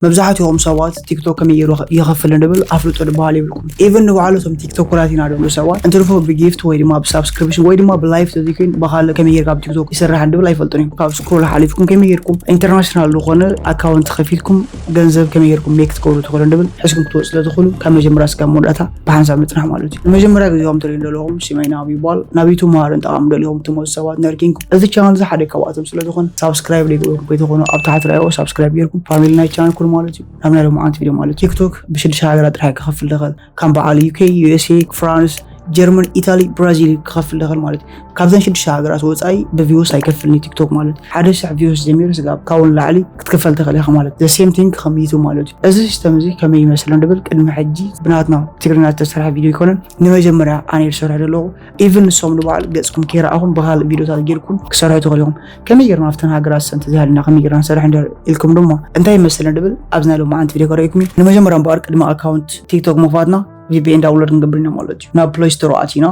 መብዛሕትኦም ሰባት ቲክቶክ ከመይ ገይሩ ይኸፍል እንድብል ኣፍልጦ ዝበሃል የብልኩም። ኢቨን ንባዕሉ እቶም ቲክቶከራት ኢና ዝብሉ ሰባት እንትርፎ ብጊፍት ወይ ድማ ብሳብስክሪፕሽን ወይ ድማ ብላይፍ ተዘይኮይን ብካልእ ከመይ ጌርካ ኣብ ቲክቶክ ይስራሕ እንድብል ኣይፈልጡን እዮም። ካብ ስክሮል ሓሊፍኩም ከመይ ጌርኩም ኢንተርናሽናል ዝኾነ ኣካውንት ከፊትኩም ገንዘብ ከመይ ጌርኩም ሜክ ክትገብሩ ትኽእሉ እንድብል ሕዝኩም ክትወፁ ስለ ትኽእሉ ካብ መጀመርያ እስካብ መወዳእታ ብሓንሳብ ንፅናሕ ማለት እዩ። ንመጀመርያ ግዜኹም ትሪኡ ዘለኹም ሽመይ ናብ ይባል ናብ ዩቱብ መሃርን ጠቓሚ ደሊኹም ትመፁ ሰባት ነርኪንኩም እዚ ቻናል እዚ ሓደ ካብኣቶም ስለ ዝኾነ ሳብስክራይብ ዘይገበርኩም ከይትኾኑ ኣብ ታሕቲ ርኣይዎ ሳብስክራይብ ጌርኩም ፋሚሊ ናይ ቻናል ኩኑ ማለት እዩ። ናብ ናይ ሎማዓንቲ ቪድዮ ማለት ቲክቶክ ብሽዱሽተ ሃገራት ጥራሕ ክኸፍል ዝኽእል ከም በዓል ዩኬ፣ ዩኤስኤ፣ ፍራንስ፣ ጀርመን፣ ኢታሊ፣ ብራዚል ክኸፍል ዝኽእል ማለት እዩ። ካብዘን ሽዱሽተ ሃገራት ወፃኢ ብቪውስ ኣይከፍልን እዩ ቲክቶክ ማለት እዩ። ሓደ ሽሕ ቪውስ ጀሚሩ ስጋብ ካብኡ ንላዕሊ ክትክፈል ትኽእል ኢኻ ማለት እዩ። The same thing ከም ዩቱብ ማለት እዩ። እዚ ሲስተም እዚ ከመይ ይመስል እንድብል ቅድሚ ሕጂ ብናትና ትግርኛ ዝተሰርሐ ቪድዮ ኣይኮነን። ንመጀመርያ ኣነ ዝሰርሖ ዘለኹ ኢቭን ንሶም ንባዕል ገፅኩም ከይረኣኹም ብካልእ ቪድዮታት ጌርኩም ክሰርሑ ትኽእሉ ኢኹም። ከመይ ጌርና ኣብተን ሃገራት ሰንቲ ዘይሃልና ከመይ ጌርና ንሰርሕ እንድሕር ኢልኩም ድማ እንታይ ይመስል እንድብል ኣብዚ ናይ ሎማዓንቲ ቪድዮ ከርእየኩም እዩ። ንመጀመርያ እምበኣር ቅድሚ ኣካውንት ቲክቶክ ምኽፋትና ቪፒኤን ዳውንሎድ ክንገብር ኢና ማለት እዩ። ናብ ፕሌይ ስቶር ኣቲና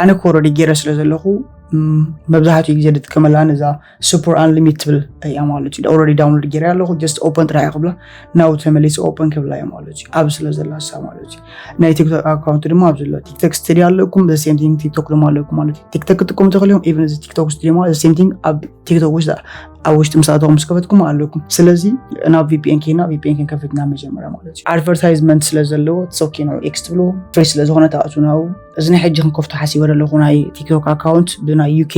ኣነ ኮረዲ ገይረ ስለ ዘለኹ ም፣ መብዛሕትኡ ግዜ ዝጥቀመላ ነዛ ሱፐር ኣንሊሚት ትብል እያ ማለት እዩ። ኦልሬዲ ዳውንሎድ ገይረ ኣለኹ ጀስት ኦፐን ጥራሕ እየ ክብላ ናብኡ ተመሊሰ ኦፐን ክብላ እየ ማለት እዩ። ኣብ ስለ ዘላ እሳ ማለት እዩ። ናይ ቲክቶክ ኣካውንት ድማ ኣብዚ ኣሎ። ቲክቶክ ስቱዲዮ ኣለኩም፣ the same thing ቲክቶክ ድማ ኣለኩም ማለት እዩ። ቲክቶክ ክትጥቀሙ ትኽእሉ ኢኹም። ኢቨን እዚ ቲክቶክ ስቱዲዮ ማለት the same thing ኣብ ቲክቶክ ውሽጢ ኣብ ውሽጢ ምስ ኣተኹም ምስ ከፈትኩም ኣለኩም። ስለዚ ናብ ቪፒኤን ከይና ቪፒኤን ክንከፍት ናብ መጀመርያ ማለት እዩ። ኣድቨርታይዝመንት ስለ ዘለዎ it's okay ነው። ኤክስ ትብሎ ፍሪ ስለ ዝኾነ ትኣትዉ ናብኡ። እዚ ናይ ሕጂ ክንከፍቶ ሓሲበ ዘለኹ ናይ ቲክቶክ ኣካውንት ብናይ ዩኬ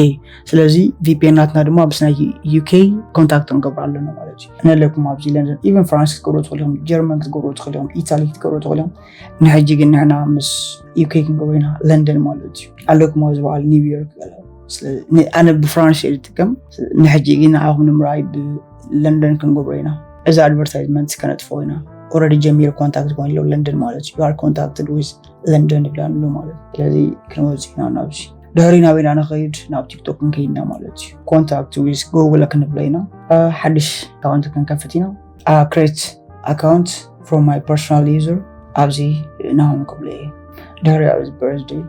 ስለዚ ቪፒኤን ናትና ድማ ምስ ናይ ዩኬ ኮንታክት ክንገብሮ ኣለና ማለት እዩ። ነለኩም ኣብዚ ለንደን ኢቨን ፍራንስ ክትገብሩ ትኽእሉ ኢኹም፣ ጀርመን ክትገብሩ ትኽእሉ ኢኹም፣ ኢታሊ ክትገብሩ ትኽእሉ ኢኹም። ንሕጂ ግን ንሕና ምስ ዩኬ ክንገብሮ ኢና ለንደን ማለት እዩ። ኣለኩም ኣብዚ በዓል ኒውዮርክ ገለ። ስለዚ ን- ኣነ ብፍራንስ እየ ዝጥቀም። ንሕጂ ግን ንዓኹም ንምርኣይ ብለንደን ክንገብሮ ኢና። እዚ ኣድቨርታይዝመንት ከነጥፍኦ ኢና። ኦልሬዲ ጀሚሩ ኮንታክት ኮይኑ ኣለዉ ለንደን ማለት እዩ። You are contacted with ለንደን ይብላ ኣሎ ማለት እዩ። ስለዚ ክንወፅእ ኢና ናብዚ። ድሕሪ ናበይና ንኸይድ ናብ ቲክቶክ ክንከይድ ኢና ማለት እዩ። ኮንታክት ዊዝ ጉግል ክንብሎ ኢና። አ፣ ሓድሽ ኣካውንት ክንከፍት ኢና። ክሬት ኣካውንት from my personal user ኣብዚ ናሆም ክብሎ እየ። ድሕሪ ኣብዚ በርዝደይ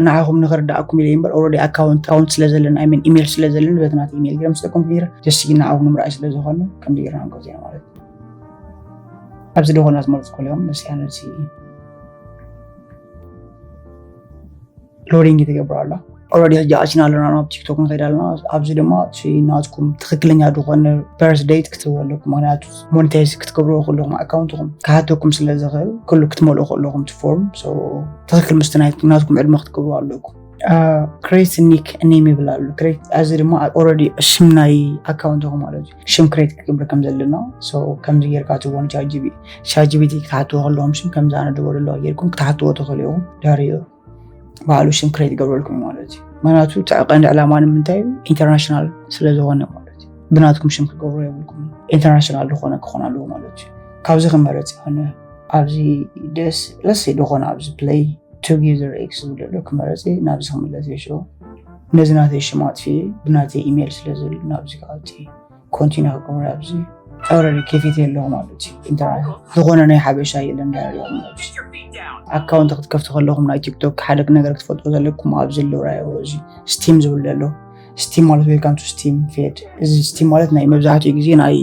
ንዓኹም ንኽርዳእኩም ኢለ እምበር ኦልሬዲ ኣካውንት ኣካውንት ስለ ዘለና I mean ኢሜል ስለ ዘለና በቲ ናት ኢሜል ገይረ ምስ ጠቀምኩ ነይረ ጀስት ግን ንዓኹም ንምርኣይ ስለ ዝኾነ ከምዚ ገይርና ንገዝኦ ማለት እዩ። ኣብዚ ዝኾነ ዝመረፅኩ እዮም ነስያ ነቲ ሎዲንግ ትገብር ኣላ። ኦልሬዲ ሕጂ ኣሲና ኣለና ናብ ቲክቶክ ንኸይድ ኣለና። ኣብዚ ድማ እቲ ናትኩም ትኽክለኛ ዝኾነ በርዝ ዴት ክትህቡ ኣለኩም። ምክንያቱ ሞኒታይዝ ክትገብርዎ ከለኹም ኣካውንትኹም ክሓተኩም ስለ ዝኽእል ኩሉ ክትመልኡ ከለኹም እቲ ፎርም so ትኽክል ምስቲ ናይ ናትኩም ዕድመ ክትገብርዎ ኣለኩም። ክሬት ኒክ ኔም ይብል ኣሎ። ክሬት እዚ ድማ ኦልሬዲ ሽም ናይ ኣካውንትኹም ማለት እዩ። ሽም ክሬት ክገብር ከም ዘለና so ከምዚ ጌርካ ትቦን ቻት ጂቢ ቻት ጂቢቲ ክትሓትዎ ከለኹም ሽም ከምዚ ኣነ ድበሉ ኣለዋ ጌርኩም ክትሓትዎ ትኽእሉ ኢኹም። ድሕሪኡ ባዕሉ ሽም ክሬት ይገብረልኩም እዩ ማለት እዩ። ምክንያቱ እቲ ቀንዲ ዕላማ ንምንታይ እዩ? ኢንተርናሽናል ስለ ዝኾነ ማለት እዩ። ብናትኩም ሽም ክገብሩ የብልኩም። ኢንተርናሽናል ዝኾነ ክኾን ኣለዎ ማለት እዩ። ካብዚ ክመረፅ ይኾነ ኣብዚ ደስ ለስ ዝኾነ ኣብዚ ፕሌይ ቱጌዘር ኤክስ ዝብል ኣሎ ክመረፅ እየ። ናብዚ ክምለስ እየ ሽዑ። ነዚ ናተይ ሽም ኣጥፊኤ ብናተይ ኢሜይል ስለ ዝብል ናብዚ ክኣቱ እየ። ኮንቲኒ ክገብሮ ኣብዚ ኦልሬዲ ከፊተ ኣለኹ ማለት እዩ። ኢንተርኔት ዝኾነ ናይ ሓበሻ የለን ዳያሪኹም ኣብዚ ኣካውንት ክትከፍቱ ከለኹም ናይ ቲክቶክ ሓደ ነገር ክትፈልጡ ዘለኩም ኣብዚ ኣሎ ራዮ እዚ ስቲም ዝብል ኣሎ ስቲም ማለት ዌልካም ቱ ስቲም ፌድ እዚ ስቲም ማለት ናይ መብዛሕትኡ ግዜ ናይ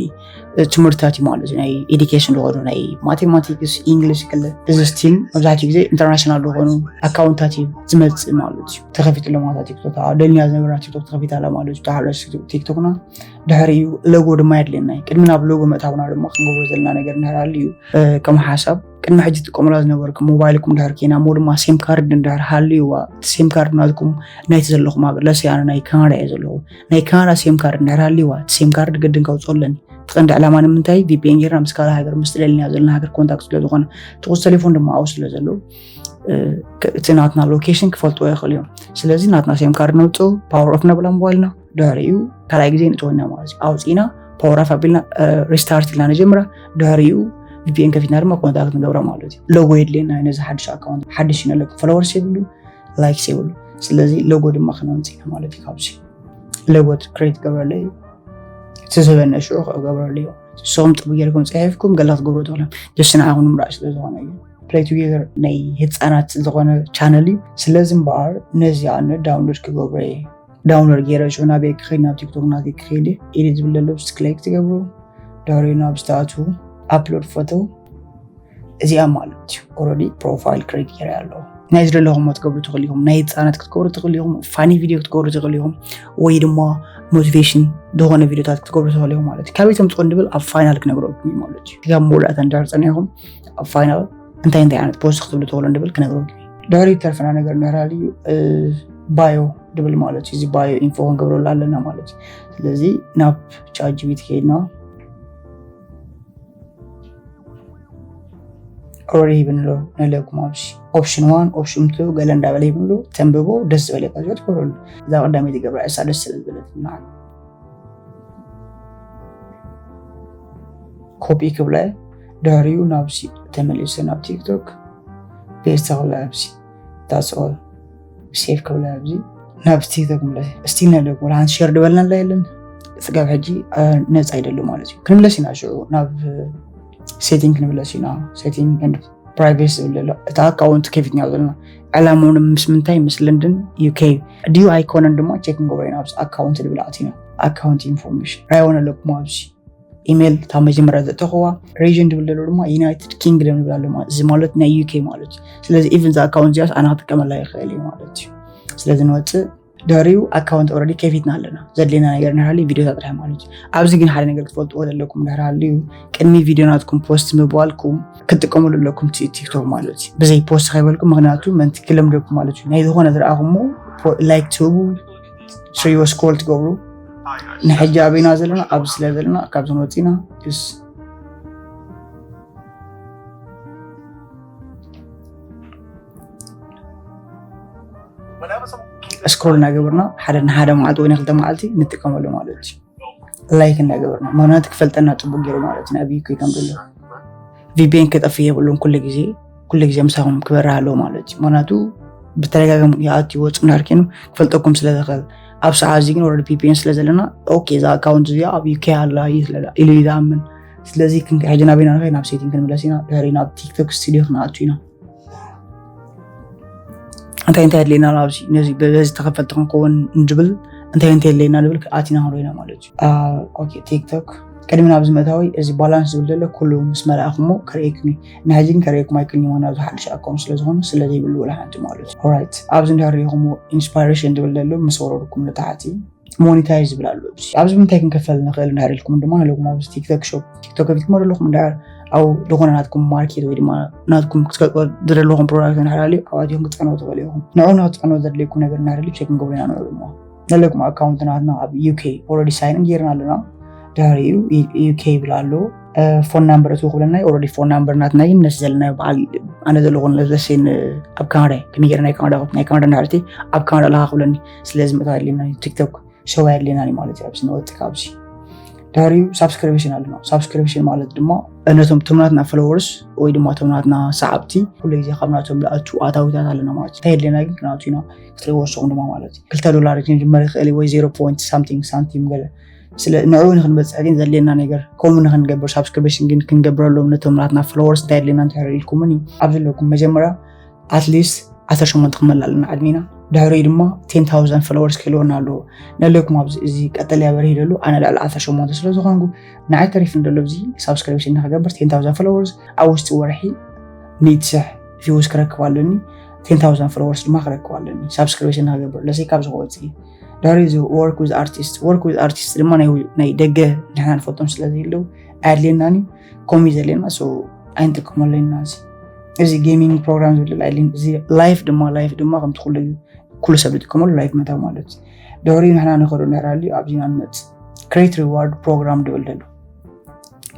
ትምህርትታት እዩ ማለት እዩ። ናይ ኤዱኬሽን ዝኾኑ ናይ ማቴማቲክስ ኢንግሊሽ ክለ እዚ ስቲም መብዛሕትኡ ግዜ ኢንተርናሽናል ዝኾኑ ኣካውንታት እዩ ዝመፅእ ማለት እዩ። ተኸፊትሎም ኣታ ቲክቶክ ደልኛ ዝነበርና ቲክቶክ ተኸፊታ ኣላ ማለት እዩ። ተሓረስ ቲክቶክና ድሕሪኡ ሎጎ ድማ የድልየና እዩ። ቅድሚ ናብ ሎጎ ምእታውና ድማ ክንገብሮ ዘለና ነገር እንድሕር ሃልዩ ከም ሓሳብ ቅድሚ ሕጂ ትጥቀሙላ ዝነበርኩም ሞባይልኩም ድሕር ኮይና እሞ ድማ ሴም ካርድ እንድሕር ሃልዩዋ እቲ ሴም ካርድ ናትኩም ናይቲ ዘለኹም ሃገር ለሰ ኣነ ናይ ካናዳ እየ ዘለኹ ናይ ካናዳ ሴም ካርድ እንድሕር ሃልዩዋ እቲ ሴም ካርድ ግድን ከውፅኦ ኣለኒ። እቲ ቀንዲ ዕላማ ንምንታይ ቪፒኤን ጌርና ምስ ካልእ ሃገር ምስ ትደልንያ ዘለና ሃገር ኮንታክት ስለ ዝኾነ ትኩስ ቴሌፎን ድማ ኣብኡ ስለ ዘለዉ እቲ ናትና ሎኬሽን ክፈልጥዎ ይኽእሉ እዮም። ስለዚ ናትና ሴም ካርድ ነውፅኡ ፓወር ኦፍ ነብላ ሞባይልና ድሕሪኡ ካልኣይ ግዜ ንእትወና ማለት እዩ። ኣውፂእና ፓወር ኦፍ ኣቢልና ሪስታርት ኢልና ንጀምራ ድሕሪኡ ቪፒኤን ከፊትና ድማ ኮንታክት ንገብራ ማለት እዩ። ሎጎ የድልየና ነዚ ሓድሽ ኣካውንት ሓድሽ ይነለኩም ፎሎወርስ የብሉ ላይክስ የብሉ። ስለዚ ሎጎ ድማ ክነምፅእ ኢና ማለት እዩ። ካብዚ ሎጎ ክሬት ገብረለይ እቲ ዝህበና ሽዑ ክገብረለይ ንስኹም ጥቡ ጌርኩም ፅሒፍኩም ገለ ክትገብሩ ትኽእሉ ጀስት ንዓኹም ንምራእ ስለ ዝኾነ እዩ። ፕሌይ ቱጌዘር ናይ ህፃናት ዝኾነ ቻነል እዩ። ስለዚ እምበኣር ነዚ ኣነ ዳውንሎድ ክገብሮ እየ። ዳውንሎድ ገይረ ሽዑ ናበይ ክኸይድ ናብ ቲክቶክ ናተይ ክኸይድ እየ። ኤዲት ዝብል ዘሎ ብስክሌት ትገብሩ ድሕሪኡ ናብ ዝተኣቱ ኣፕሎድ ፎቶ እዚኣ ማለት እዩ። ኦረዲ ፕሮፋይል ክሬት ገይረ ኣለዎ። ናይ ዝደለኹም ክትገብሩ ትኽእሉ ኢኹም። ናይ ህፃናት ክትገብሩ ትኽእሉ ኢኹም። ፋኒ ቪዲዮ ክትገብሩ ትኽእሉ ኢኹም፣ ወይ ድማ ሞቲቬሽን ዝኾነ ቪዲዮታት ክትገብሩ ትኽእሉ ኢኹም ማለት እዩ። ካበይ ትምፅኡ እንድብል ኣብ ፋይናል ክነግረኩም እዩ ማለት እዩ። ክሳብ መወዳእታ እንድሕር ፀኒሕኩም ኣብ ፋይናል እንታይ እንታይ ዓይነት ፖስት ክትብሉ ትኽእሉ እንድብል ክነግረኩም እዩ። ድሕሪ ተርፈና ነገር እንድሕር ሃልዩ ባዮ ድብል ማለት እዩ። እዚ ባዮ ኢንፎ ክንገብረሉ ኣለና ማለት እዩ። ስለዚ ናብ ቻት ጂፒቲ ከይድና ኦረዲ ሂብንሎ ነለኩም ኣብዚ ኦፕሽን ዋን ኦፕሽን ቱ ገለ እንዳበለ ሂብንሎ ተንብቦ ደስ ዝበለካ ዚኦ ትገብረሉ። እዛ ቀዳመይቲ ገብራ እሳ ደስ ስለ ዝበለትና ኮፒ ክብላ እየ። ድሕሪኡ ናብዚ ተመሊሰ ናብ ቲክቶክ ፔስት ክብላ ኣብዚ that's all። ሴፍ ክብላ ኣብዚ ናብ ቲክቶክ ምለስ እስቲ ነለኩም ወላ ሓንቲ ሼር ድበልና ኣላ የለን። ስጋብ ሕጂ ነፃ ይደሉ ማለት እዩ። ክንምለስ ኢና ሽዑ ናብ ሴቲንግ ክንምለስ ኢና። ሴቲንግ ኤንድ ፕራይቬሲ ዝብል ዘሎ እቲ ኣካውንት ከፊትና ዘለና ዕላምኡ ምስ ምንታይ ምስ ለንደን ዩኬ ድዩ ኣይኮነን ድማ ቸክ ንገብሮ ኢና። ኣብዚ ኣካውንት ድብል ኣቲና ኣካውንት ኢንፎርሜሽን ራይወን ኣለኩም ኣብዚ ኢሜል እታ መጀመርያ ዘእተኽዋ ሪጅን ድብል ዘሎ ድማ ዩናይትድ ኪንግደም ንብል ኣለማ። እዚ ማለት ናይ ዩኬ ማለት እዩ። ስለዚ ኢቭን እዚ ኣካውንት እዚኣስ ኣነ ክጥቀመላ ይኽእል እዩ ማለት እዩ። ስለዚ ንወፅእ ድሕሪኡ ኣካውንት ኦረዲ ከፊትና ኣለና። ዘድልየና ነገር ንሃሊ ቪዲዮታት ጥራሕ ማለት እዩ። ኣብዚ ግን ሓደ ነገር ክትፈልጥዎ ዘለኩም ድሕር ሃልዩ ቅድሚ ቪዲዮ ናትኩም ፖስት ምባልኩም ክትጥቀመሉ ኣለኩም እቲ ቲክቶክ ማለት እዩ። ብዘይ ፖስት ከይበልኩም ምክንያቱ መንቲ ክለምደኩም ማለት እዩ። ናይ ዝኾነ ዝረኣኹሞ ላይክ ትህቡ ስሪዎ ስኮል ትገብሩ። ንሕጂ ኣበይና ዘለና ኣብዚ ስለ ዘለና ካብዚ ንወፂና ስ ስክሮል እናገበርና ሓደ ንሓደ መዓልቲ ወይ ንክልተ መዓልቲ ንጥቀመሉ ማለት እዩ። ላይክ እናገበርና ምክንያቱ ክፈልጠና ፅቡቅ ገይሩ ማለት እዩ። ኣብ ዩኬ ከም ዘሎ ቪፒኤን ክጠፍእ የብሉን። ኩሉ ግዜ ኩሉ ግዜ ምሳኹም ክበርህ ኣለዎ ማለት እዩ። ምክንያቱ ብተደጋጋሚ ይኣቱ ይወፁ እንዳርኪኑ ክፈልጠኩም ስለ ዝኽእል ኣብ ሰዓት እዚ ግን ወረዲ ቪፒኤን ስለ ዘለና ኦኬ እዛ ኣካውንት እዚኣ ኣብ ዩኬ ኣላ እዩ ስለ ኢሉ እዩ ዝኣምን። ስለዚ ክንከ ሕጂ ናበይና ንኸይድ ናብ ሴቲንግ ክንምለስ ኢና። ድሕሪ ናብ ቲክቶክ ስቱዲዮ ክንኣቱ ኢና። እንታይ እንታይ ኣድልየና ኣብዚ ነዚ በዚ ተኸፈልቲ ክንከውን እንድብል እንታይ እንታይ ኣድልየና ንብል ኣቲና ክንሪና ማለት እዩ። ኦኬ ቲክቶክ ቅድሚ ናብዚ መእታዊ እዚ ባላንስ ዝብል ዘሎ ኩሉ ምስ መላእኹሞ ከርእየኩም እዩ። ንሕጂ ግን ከርእየኩም ኣይክልኒ ሆና ኣብዚ ሓድሽ ኣካውንት ስለ ዝኾነ ስለ ዘይብሉ ወላ ሓንቲ ማለት እዩ። ኦራይት ኣብዚ እንድሕር ሪኢኹሞ ኢንስፓይሬሽን ዝብል ዘሎ ምስ ወረድኩም ንታሕቲ ሞኒታይዝ ዝብል ኣሎ። ኣብዚ ምንታይ ክንከፈል ንኽእል እንዳር ኢልኩም ድማ ኣለኩም ኣብዚ ቲክቶክ ሾፕ ቲክቶክ ከፊትኩም ኣለኹም እንዳር ኣብ ዝኾነ ናትኩም ማርኬት ወይ ድማ ናትኩም ክትከጥዎ ዝደለኹም ፕሮዳክት እንዳር ኣልዩ ኣብኣትኹም ክትፀንዎ ትኽእሉ ኢኹም። ንዑ ንክትፀንዎ ዘድልየኩም ነገር እንዳር ኣልዩ ቸክ ንገብሮ ኢና ንዑ ድማ ዘለኩም ኣካውንት ናትና ኣብ ዩኬ ኦረዲ ሳይን ጌርና ኣለና። ድሕሪኡ ዩኬ ይብል ኣሎ። ፎን ናምበር እትው ክብለና ኦረዲ ፎን ናምበር ናትና ግን ነቲ ዘለና በዓል ኣነ ዘለኹ ለሴን ኣብ ካናዳ ከመይ ገይረ ናይ ካናዳ ናይ ካናዳ እንዳሕርቲ ኣብ ካናዳ ለካ ክብለኒ ስለዚ ምእታ ኣድልየና ቲክቶክ ሸው ኣድልየና ማለት እዩ። ኣብዚ ንወጥ ካብዚ ድሕሪኡ ሳብስክሪፕሽን ኣለና። ሳብስክሪፕሽን ማለት ድማ ነቶም ቶም ናትና ፎሎወርስ ወይ ድማ ቶም ናትና ሰዓብቲ ኩሉ ግዜ ካብ ናቶም ዝኣቱ ኣታዊታት ኣለና ማለት እዩ። እንታይ ኣድልየና ግን ክንኣቱ ኢና ክትሪእዎ ንስኹም ድማ ማለት እዩ። ክልተ ዶላር ክንጅመር ይኽእል ወይ ዜሮ ፖይንት ሳምቲንግ ሳንቲም ገለ ስለ ንዕኡ ንክንበፅሕ ግን ዘድልየና ነገር ከምኡ ንክንገብር ሳብስክሪፕሽን ግን ክንገብረሎም ነቶም ናትና ፎሎወርስ እንታይ ኣድልየና እንድሕር ኢልኩምኒ ኣብ ዘለኩም መጀመርያ ኣትሊስት ዓሰርተ ሸሞንተ ክመልእ ኣለና ዕድሜና ድሕሪኡ ድማ ቴን ታውዘንድ ፎሎወርስ ክህልወና ኣለዎ። ነለኩም ኣብዚ እዚ ቀጠልያ በርሂ ደሉ ኣነ ልዕሊ ዓሰርተ ሸሞንተ ስለ ዝኾንኩ ንዓይ ተሪፍኒ ደሎ ኣብዚ ሳብስክሪፕሽን ንክገብር ቴን ታውዘንድ ፎሎወርስ ኣብ ውሽጢ ወርሒ ሚእቲ ሽሕ ቪውስ ክረክብ ኣለኒ። ቴን ታውዘንድ ፎሎወርስ ድማ ክረክብ ኣለኒ ሳብስክሪፕሽን ንክገብር ለሰይ ካብ ዝክወፅእ ድሕሪ እዚ ወርክ ዊዝ ኣርቲስት ወርክ ዊዝ ኣርቲስት ድማ ናይ ደገ ንሕና ንፈልጦም ስለ ዘይለው ኣድልየናኒ ኮሚ ዘለና ኣይንጥቀመሉ ኢና እዚ እዚ ጌሚንግ ፕሮግራም ዝብል ኣይልን እዚ ላይፍ ድማ ላይፍ ድማ ከምቲ ኩሉ ኩሉ ሰብ ዝጥቀመሉ ላይፍ መታው ማለት እዩ። ድሕሪኡ ንሕና ንኸዶ ንሕራልዩ ኣብዚና ንመፅእ ክሬት ሪዋርድ ፕሮግራም ድብል ደሎ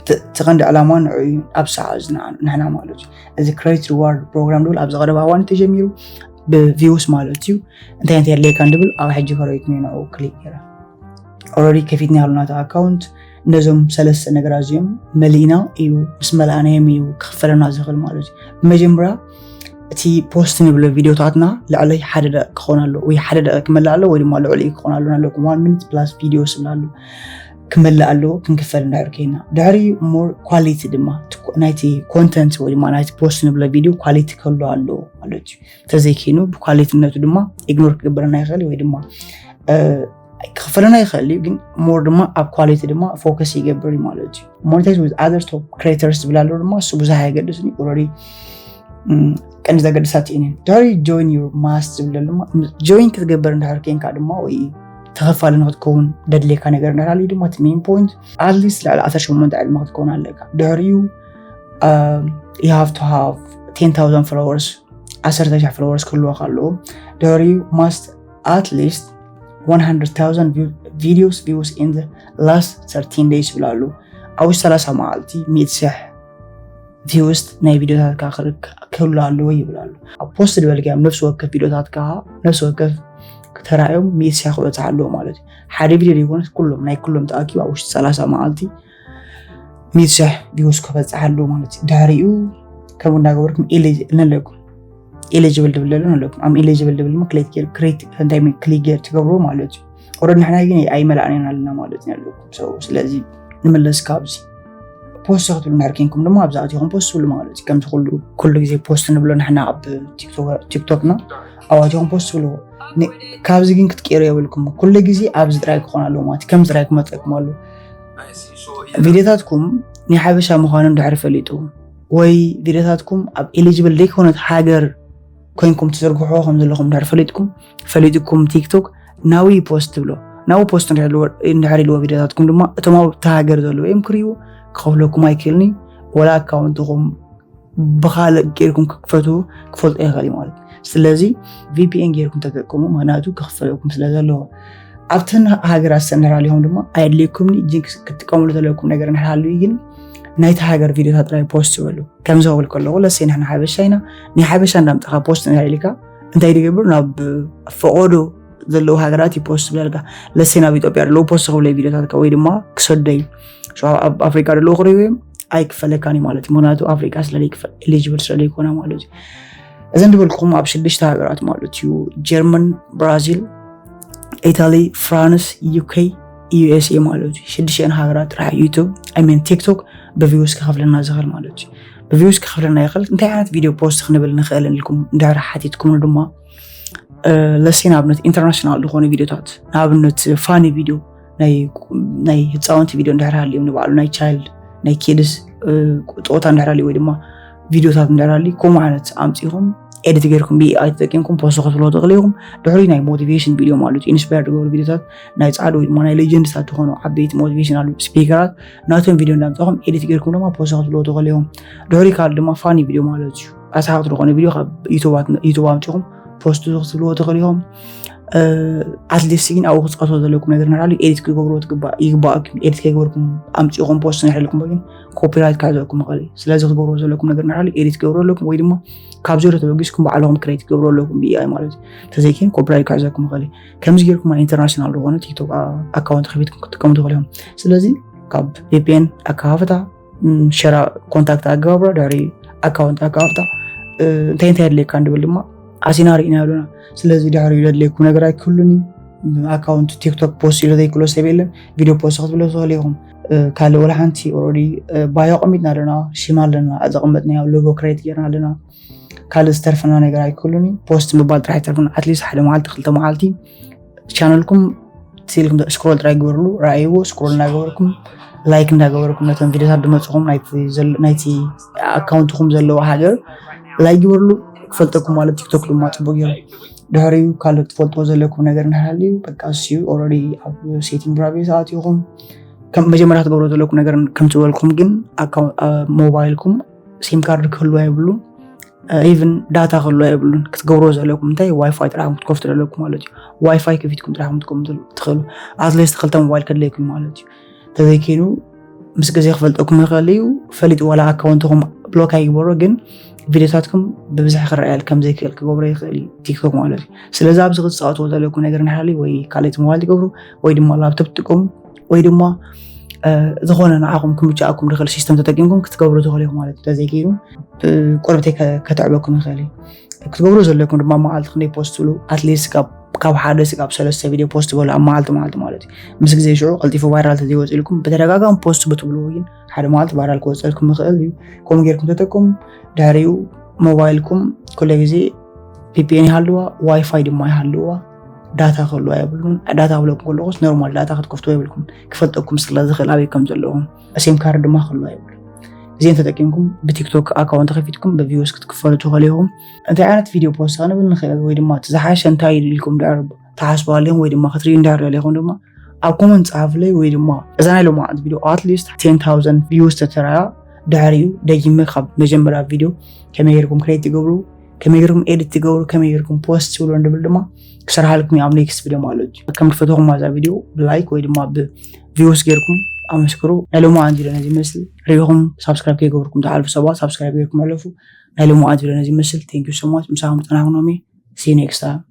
እቲ ቀንዲ ዕላማ ንዕኡ ኣብ ሰዓ እዚ ንሕና ማለት እዩ። እዚ ክሬት ሪዋርድ ፕሮግራም ድብል ኣብዚ ቀደም ኣዋን ተጀሚሩ ብቪውስ ማለት እዩ። እንታይ እንታይ ኣድለየካ ንድብል ኣብ ሕጂ ከረይኩም ንዕኡ ክሊክ ገይረ ኦረዲ ከፊትና ያሉ ናተ ኣካውንት እነዞም ሰለስተ ነገራት እዚኦም መሊእና እዩ ምስ መላእናዮም እዩ ክኽፈለና ዝኽእል ማለት እዩ። ብመጀመርያ እቲ ፖስት ንብሎ ቪዲዮታትና ልዕለይ ሓደ ደቂ ክኾን ኣሎ ወይ ሓደ ደቂ ክመልእ ኣሎ ወይ ድማ ልዕሊ ክኾን ኣሎ ኣለኩም ዋን ሚኒት ፕላስ ቪዲዮ ስብላ ኣሎ ክመልእ ኣለዎ ክንክፈል እንዳዕርከይና ድሕሪ ሞር ኳሊቲ ድማ ናይቲ ኮንተንት ወይ ድማ ናይቲ ፖስት ንብሎ ቪዲዮ ኳሊቲ ክህሉ ኣለዎ ማለት እዩ። ተዘይኪኑ ብኳሊቲነቱ ድማ ኢግኖር ክግበረና ይኽእል ወይ ድማ ክኽፈለና ይኽእል እዩ፣ ግን more ድማ ኣብ quality ድማ focus ይገብር እዩ ማለት እዩ። Monetize with other top creators ዝብል ኣሎ ድማ እሱ ብዙሕ ኣየገድስን እዩ። Already ቀንዲ ዘገድሳት እየን። ድሕሪ join your must ዝብል ድማ join ክትገብር እንድሕር ኮንካ ድማ ወይ ተኸፋሊ ንክትከውን ደድልየካ ነገር እንድሕር ኣሎ ድማ እቲ main point at least ልዕሊ ዓሰርተ ሸሞንተ ዕድመ ክትከውን ኣለካ። ድሕሪኡ you have to have ten thousand followers፣ ዓሰርተ ሺሕ followers ክህልወካ ኣለዎ። ድሕሪኡ must at least one hundred thousand videos views in the last thirteen days ይብል ኣሎ። ኣብ ውሽጢ ሰላሳ መዓልቲ ሚእቲ ሺሕ views ናይ ቪዲዮታትካ ክህሉ ኣለዎ ይብል ኣሎ። ኣብ post ዝበልካዮም ነፍሲ ወከፍ ቪዲዮታትካ ነፍሲ ወከፍ ተራእዮም ሚእቲ ሺሕ ክበፅሕ ኣለዎ ማለት እዩ። ሓደ ቪዲዮ ዘይኮነስ ኩሎም ናይ ኩሎም ተኣኪቡ ኣብ ውሽጢ ሰላሳ መዓልቲ ሚእቲ ሺሕ views ክበፅሕ ኣለዎ ማለት እዩ። ድሕሪኡ ከምኡ እናገበርኩም ነለኩም eligible ድብል ኣሎ ነለኩም ኣብ eligible ድብል ድማ click ገይር create እንታይ click ገይር ትገብርዎ ማለት እዩ። Already ንሕና ግን ኣይመላእናን ኣለና ማለት እዩ ነለኩም። ስለዚ ንምለስ ካብዚ post ክትብሉ እንድሕር ኮንኩም ድማ ኣብዚ ኣቲኹም post ትብሉ ማለት እዩ። ከምዚ ኩሉ ግዜ post ንብሎ ንሕና ኣብ ቲክቶክና ኣብ ኣቲኹም post ትብልዎ። ካብዚ ግን ክትቀይሩ የብልኩም። ኩሉ ግዜ ኣብዚ ጥራይ ክኾን ኣለዎ ማለት እዩ። ከምዚ ጥራይ ክመፀኩም ኣለዎ። ቪዲዮታትኩም ናይ ሓበሻ ምዃኑ እንድሕር ፈሊጡ ወይ ቪዲዮታትኩም ኣብ eligible ዘይኮነት ሃገር ኮይንኩም ትዝርግሕዎ ከም ዘለኹም እንድሕር ፈሊጥኩም ፈሊጥኩም ቲክቶክ ናዊ post ትብሎ ናዊ post እንድሕር ኢልዎ ቪዲዮታትኩም ድማ እቶም ኣብቲ ሃገር ዘለዉ እዮም ክርእይዎ። ክኸፍለኩም ኣይክእልን እዩ። ወላ ኣካውንትኹም ብኻልእ ገይርኩም ክክፈቱ ክፈልጡ ይኽእል እዩ ማለት እዩ። ስለዚ VPN ገይርኩም ተጠቀሙ፣ ምክንያቱ ክኽፈለኩም ስለ ዘለዎ። ኣብተን ሃገራት ሰንደራሊሆም ድማ ኣየድልየኩምኒ እጅን ክትጥቀምሉ ዘለኩም ነገር እንድሕር ሃልዩ ግን ናይቲ ሃገር ቪዲዮታት ጥራይ post ይበሉ። ከምዚ ክብል ከለኹ ለሴ ንሕና ሓበሻ ኢና ናይ ሓበሻ እንዳምጣኻ post እንድሕር ኢልካ እንታይ ይገብር ናብ ፈቆዶ ዘለዉ ሃገራት እዩ post ዝብለልካ። ለሴ ናብ ኢትዮጵያ ዘለዉ post ክብለይ ቪዲዮታትካ ወይ ድማ ክሰደዩ ኣብ ኣፍሪካ ዘለዉ ክርእዩ እዮም ኣይክፈለካን እዩ ማለት እዩ። ምክንያቱ ኣፍሪካ ስለለይክፈል eligible ስለለይኮነ ማለት እዩ። እዚ እንደበልኩም ኣብ ሽዱሽተ ሃገራት ማለት እዩ ጀርመን፣ ብራዚል፣ ኢታሊ፣ ፍራንስ፣ UK፣ USA ማለት እዩ። ሽዱሽተን ሃገራት ጥራሕ ዩቱብ I mean ቲክቶክ ብቪውስ ክኸፍለና ዝኽእል ማለት እዩ። ብቪውስ ክኸፍለና ይኽእል እንታይ ዓይነት ቪዲዮ post ክንብል ንኽእል ኢልኩም እንድሕር ሓቲትኩም ድማ ለሴ ንኣብነት ኢንተርናሽናል ዝኾኑ ቪዲዮታት ንኣብነት funny ቪዲዮ ናይ ህፃውንቲ ቪዲዮ እንድሕር ሃልዮም ንባዕሉ ናይ child ናይ kids ፀወታ እንድሕር ሃልዩ ወይ ድማ ቪዲዮታት እንድሕር ሃልዩ ከምኡ ዓይነት ኣምፂኹም ኤዲት ገይርኩም ብኤኣይ ተጠቂምኩም post ክትብልዎ ትኽእሉ ኢኹም። ድሕሪ ናይ ሞቲቬሽን ቪዲዮ ማለት እዩ inspire ዝገብሩ ቪዲዮታት ናይ ፃዕዱ ወይ ድማ ናይ ሌጀንድታት ዝኾኑ ዓበይቲ ሞቲቬሽናል ስፒከራት ናቶም ቪዲዮ እንዳምፃኹም ኤዲት ገይርኩም ድማ post ክትብልዎ ትኽእሉ ኢኹም። ድሕሪ ካልእ ድማ funny ቪዲዮ ማለት እዩ ኣስሓቕቲ ዝኾነ ቪዲዮ ካብ ዩቱብ ኣምፂኹም post ክትብልዎ ትኽእሉ ኢኹም። ኣትሊስት ግን ኣብኡ ክትፃወትዎ ዘለኩም ነገር እንድሕር ሃልዩ ኤዲት ክገብርዎ ይግባኣኩም። ኤዲት ከይገበርኩም ኣምፂኹም post እንድሕር ኢልኩም ግን ኮፒራይት ክሕዘኩም ይኽእል እዩ። ስለዚ ክትገብርዎ ዘለኩም ነገር እንድሕር ሃልዩ ኤዲት ክገብርዎ ኣለኩም ወይ ድማ ካብ ዜሮ ተበጊስኩም ባዕልኹም create ክትገብርዎ ኣለኩም ብኤኣይ ማለት እዩ። ተዘይኮይኑ ኮፒራይት ክሕዘኩም ይኽእል እዩ። ከምዚ ገይርኩም ናይ ኢንተርናሽናል ዝኾነ ቲክቶክ ኣካውንት ከፊትኩም ክትጥቀሙ ትኽእሉ ኢኹም። ስለዚ ካብ VPN ኣከፋፍታ ሸራ ኮንታክት ኣገባብራ ድሕሪ ኣካውንት ኣከፋፍታ እንታይ እንታይ የድልየካ ንብል ድማ ኣሲና ርኢና ኣለና። ስለዚ ድሕሪ ዘድልየኩም ነገር ኣይክህሉን እዩ። ኣካውንት ቲክቶክ post ኢለ ዘይክእሎ ሰብ የለን። ቪድዮ post ክትብሎ ትኽእሉ ኢኹም። ካልእ ወላ ሓንቲ already ባዮ ኣቐሚጥና ኣለና፣ ሽም ኣለና፣ ዘቐመጥናዮ ሎጎ create ጌርና ኣለና። ካልእ ዝተርፈና ነገር ኣይክህሉን እዩ። ፖስት ምባል ጥራሕ ይተርፍና። ኣትሊስት ሓደ መዓልቲ ክልተ መዓልቲ ቻነልኩም ስኢልኩም scroll ጥራይ ግበርሉ፣ ረኣይዎ። Scroll እናገበርኩም ላይክ እንዳገበርኩም ነቶም ቪድዮታት ድመፅኹም ናይቲ ኣካውንትኩም ዘለዎ ሃገር ላይክ ግበርሉ። ክፈልጠኩም ማለት ቲክቶክ ድማ ፅቡቅ ገይሩ ድሕሪኡ ካልእ ትፈልጥዎ ዘለኩም ነገር እንድሕር ሃልዩ በቃ እሱ already ኣብ setting privacy ኣትኹም ከም መጀመርያ ክትገብሮ ዘለኩም ነገር ከም ዝበልኩም ግን ሞባይልኩም ሲም ካርድ ክህልዋ የብሉን። Even ዳታ ክህልዋ የብሉን። ክትገብርዎ ዘለኩም እንታይ ዋይፋይ ጥራሕ ክትከፍቱ ዘለኩም ማለት እዩ። ዋይፋይ ከፊትኩም ጥራሕ ክትከፍቱ ትኽእሉ። ኣትሊስት ክልተ ሞባይል ከድለይኩም ማለት እዩ። ተዘይኮይኑ ምስ ግዜ ክፈልጠኩም ይኽእል እዩ። ፈሊጡ ዋላ ኣካውንትኩም ብሎክ ኣይግበሮ ግን ቪድዮታትኩም ብብዝሒ ክረኣየል ከም ዘይክእል ክገብሮ ይኽእል እዩ ቲክቶክ ማለት እዩ። ስለዚ ኣብዚ ክትፃወትዎ ዘለኩም ነገር እንድሕር ሃልዩ ወይ ካልእ ሞባይል ትገብሩ ወይ ድማ ላፕቶፕ ትጥቀሙ ወይ ድማ ዝኾነ ንዓኹም ክምችኣኩም ዝኽእል ሲስተም ተጠቂምኩም ክትገብሩ ትኽእሉ ኢኹም ማለት እዩ። ተዘይኮይኑ ብቆርብተይ ከተዕበኩም ይኽእል እዩ። ክትገብሩ ዘለኩም ድማ መዓልቲ ክንደይ ፖስት ትብሉ ኣትሊስት ካብ ሓደ ስጋብ ሰለስተ ቪድዮ ፖስት በሉ ኣብ መዓልቲ መዓልቲ ማለት እዩ። ምስ ግዜ ሽዑ ቀልጢፉ ቫይራል ተዘይወፅልኩም ብተደጋጋሚ ፖስት ብትብልዎ ግን ሓደ መዓልቲ ቫይራል ክወፀልኩም ይኽእል እዩ። ከምኡ ጌርኩም ተጠቀሙ። ድሕሪኡ ሞባይልኩም ኩለ ግዜ ቪፒኤን ይሃልዋ፣ ዋይፋይ ድማ ይሃልዋ። ዳታ ክህልዋ የብሉን። ዳታ ክብለኩም ከለኹስ ኖርማል ዳታ ክትከፍትዎ የብልኩም፣ ክፈልጠኩም ስለ ዝኽእል ኣበይ ከም ዘለኹም። ሴም ካርድ ድማ ክህልዋ የብሉን። እዚአን ተጠቂምኩም ብቲክቶክ ኣካውንት ከፊትኩም ብቪውስ ክትክፈሉ ትኽእሉ ኢኹም። እንታይ ዓይነት ቪድዮ ፖስት ክንብል ንኽእል ወይ ድማ እቲ ዝሓሸ እንታይ ኢልኩም ድሕር ትሓስቡ ኣለኹም ወይ ድማ ክትርእዩ እንድሕር ደሊኹም ድማ ኣብ ኮመንት ጸሓፉለይ ወይ ድማ እዛ ናይ ሎማዓንቲ ቪድዮ ኣትሊስት ቴን ታውዘንድ ቪውስ ተተራያ ድሕሪኡ ደጊመ ካብ መጀመርያ ቪድዮ ከመይ ጌርኩም ክሬት ትገብሩ፣ ከመይ ጌርኩም ኤዲት ትገብሩ፣ ከመይ ጌርኩም ፖስት ትብሉ እንድብል ድማ ክሰርሓልኩም እየ ኣብ ኔክስት ቪድዮ ማለት እዩ። ከም ትፈትኹም እዛ ቪድዮ ብላይክ ወይ ድማ ብቪውስ ጌርኩም ኣመስክሩ። ናይ ሎማዓንቲ ቪድዮ ነዚ ይመስል። ሪኢኹም ሳብስክራይብ ከይገበርኩም ትሓልፉ ሰባት ሳብስክራይብ ጌርኩም ሕለፉ። ናይ ሎማዓንቲ ቪድዮ ነዚ ይመስል። Thank you so much። ምሳኹም ጸናሕኩም ኖሚ። See you next time።